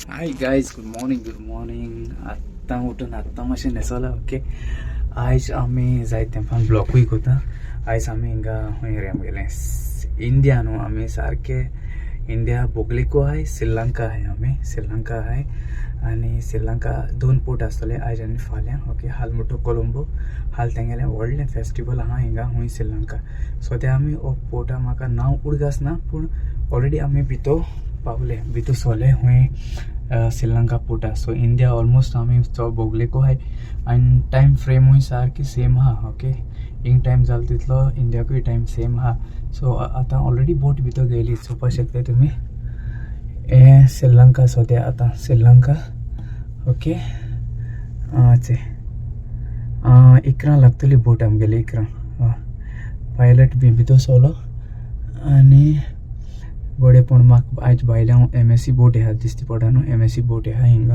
Hi guys, good morning, good morning. आत्तां उठून आत्तां मातशें न्हेसोलां. ओके, आयज आमी जायत तेंपान ब्लॉगूय कोता. आयज आमी हिंगा खंय रे आमगेलें इंडिया न्हू, आमी सारके इंडिया बोगलेको आहाय, श्रीलंका आहाय. आमी श्रीलंका आहाय आनी श्रीलंका दोन पोर्ट आसतले, आयज आनी फाल्यां. ओके, हाल मोटो कोलंबो हाल तेंगेलें व्हडलें फेस्टिवल आहा हिंगा खूंय श्रीलंका. सो ते आमी हो पोर्टा, म्हाका नांव उडगास ना, पूण ऑलरेडी आमी भितर पावले, भितर सोले खूंय श्रीलंका पोर्टा. सो इंडिया ऑलमोस्ट आमी बोगलेको आहाय आनी टायम फ्रेमूय सारकी सेम आहा. ओके, हिंग टायम जालो तितलो इंडियाकूय टायम सेम आहा. सो आतां ऑलरेडी बोट भितर गेली, चोवपाक शकता तुमी. हे श्रीलंका सद्या आतां श्रीलंका. ओके, चे 11 लागतली बोट आमगेली, 11. पायलट बी भितर सोलो आनी घोडे. पूण म्हाका आयज भायल्यान एमएससी बोट आहा दिसती पडटा न्हू, एमएससी बोट आहा हिंगा.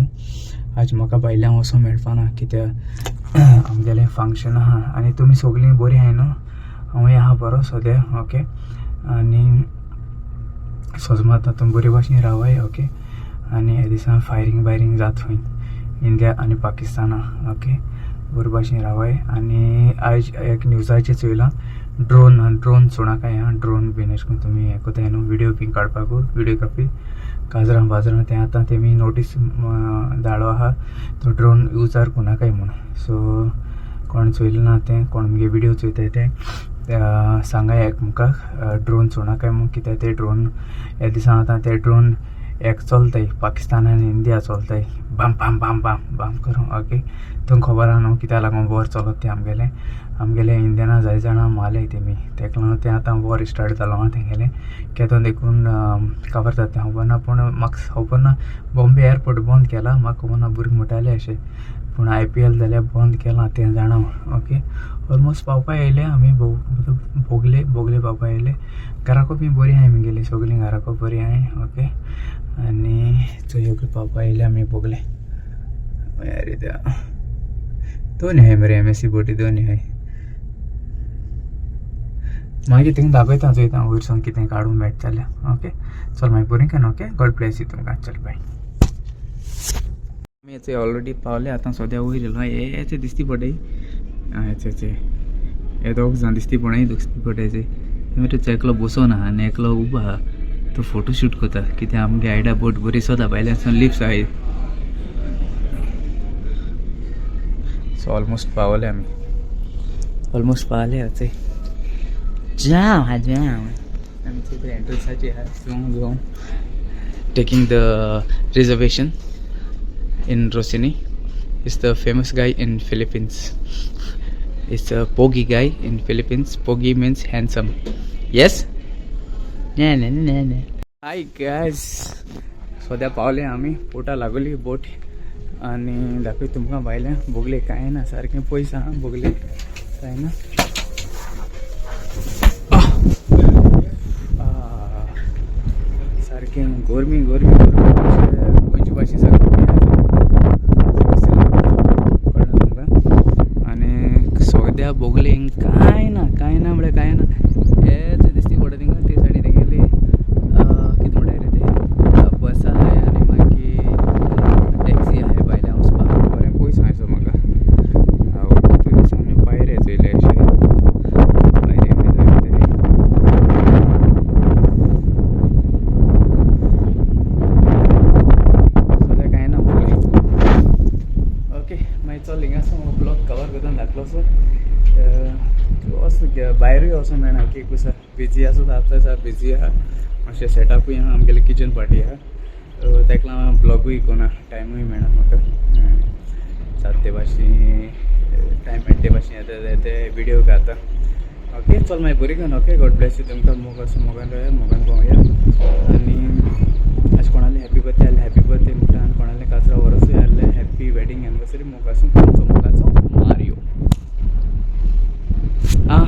आयज म्हाका भायल्यान वचोंक मेळपाना कित्याक आमगेलें फंक्शन आहा. आनी तुमी सगळीं बरीं आहाय न्हू? हांवूय आहा बरो सद्या. ओके, आनी सजमात तुमी बरे भाशेन रावाय. ओके, आनी हे दिसा फायरींग बायरींग जात खंय इंडिया आनी पाकिस्ताना. ओके, बरे भाशेन रावाय. आनी आयज एक न्यूजाचेर चोयलां, ड्रोन ड्रोन सोडाकाय आहा. ड्रोन बीन अशें करून तुमी हें कोताय न्हू, विडियो बीन काडपाकू, विडियोग्राफी, काजरां बाजरां, तें आतां तेमी नोटीस धाडो आहा, तो ड्रोन यूजार कोनाकाय म्हूण. सो कोण चोयलें ना तें, कोण मुगे विडियो चोयताय तें सांगाय एकमुखाक, ड्रोन सोडनाकाय म्हूण. कित्याक ते ड्रोन हे दिसा आतां ते ड्रोन एक चलताय, पाकिस्तान आनी इंडिया चलताय, बाम बाम बाम बाम बाम करून. ओके, तुमकां खबर आहा न्हू कित्याक लागून वॉर चलत तें. आमगेलें आमगेलें इंडियना जाय जाणां मारले तेमी, तेका लागून तें आतां वॉर स्टार्ट जालो आहा तेंगेलें. केदो देखून खबर जाता तें खबर ना, पूण म्हाका खबर ना. बॉम्बे एअरपोर्ट बंद केला, म्हाका खबर ना, भुरगीं म्हणटाले अशें, पूण आयपीएल जाल्यार बंद केलां तें जाणा. ओके, ऑलमोस्ट पावपा येयले आमी, बोगले बोगले पावपा येयले. घराको बी बरी आहाय मुगेली, सगळीं घराको बरी आहाय. ओके, आनी चोय पावपा येयले आमी बोगले. अरे त्या दोन आहाय मरे, एमएससी बोटी दोन आहाय. मागीर थिंग दाखयता, चोयता वयर सावन कितें काडूंक मेळटा जाल्यार. ओके, चल मागीर बरीं कर. ओके, गॉड ब्लेस you तुमकां. चल बाय. आमी हेचे ऑलरेडी पावले. आतां सद्या वयर येयलो. हे दिसती पडय, हेचे हेचे हे दोग जाण दिसती पडय, दिसती पडय. ते एकलो बसोन आहा आनी एकलो उबो आहा, तो फोटो शूट करता. कित्याक आमगे आयडा बोट बरी सोदा, भायल्यान लिफ्ट आहाय. सो ऑलमोस्ट पावले आमी, ऑलमोस्ट पावले. अचे जाव हा जाव आमचे एंट्रन्साची आहा. जावं taking the reservation in Rossini is the famous guy in Philippines. It's a pogi guy in Philippines. Pogi means handsome. Yes? ना ना ना ना. Hi guys. सद्या पावले आमी पोटा, लागली बोट आनी दाखय तुमकां भायल्यान बोगले. कांय ना, सारकें पयस आहा बोगले, कांय ना. सारकें गोरमी गोरमी गोरमी, गोंयचे भाशेन सारकें कळ्ळें तुमकां. आनी सद्या बोगले कांय ना, कांय ना म्हळ्यार कांय ना. हेच दिसती पडटा थिंगा ते सायडीन तेगेली कितें म्हणटा रे ते बस आहाय आनी मागीर टॅक्सी आहाय भायल्यान वचपाक. बरें पयस आहा सो म्हाका थंयसान भायर चोयले अशें भायर जाय ते. सद्या कांय ना बोगले. ओके, मागीर चल, हिंगासून हो ब्लॉग कवर करता धाकलोसो. भायरूय वचोंक मेळना, एक एक बिजी आसा, आतां बिजी आहा मातशें, सेटअपूय आहा आमगेलें, किचन पार्टी आहा, ताका लागून ब्लॉगूय कोना टायमूय मेळना म्हाका. सात ते भाशेन टायम मेळटा ते भाशेन येता ते विडियो घालता. ओके, चल मागीर बरी कर. ओके, गॉड ब्लेस you तुमकां. मोग आसूं, मोगान रावया, मोगान पावया. आनी अशें कोणालें हॅपी बर्थडे आसलें, हॅपी बर्थडे म्हणटा, आनी कोणालें काजरा वरसूय आसलें, हॅपी वेडींग एनिवर्सरी. मोग आसूं तुमचो मोगाचो मारियो. आं,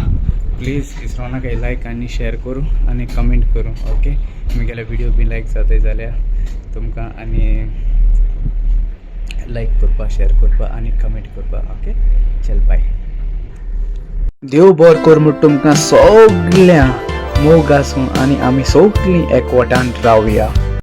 प्लीज विसरो नाका लायक आनी शेअर करूं आनी कमेंट करूं. ओके, म्हगेले विडियो बी लायक जाताय जाल्यार तुमकां आनी लायक करपा, शेअर करपा आनी कमेंट करपा. ओके, चल बाय. देव बरो कर म्हूण तुमकां सगळ्यां, मोग आसूं आनी आमी सगळीं एकवटान रावया.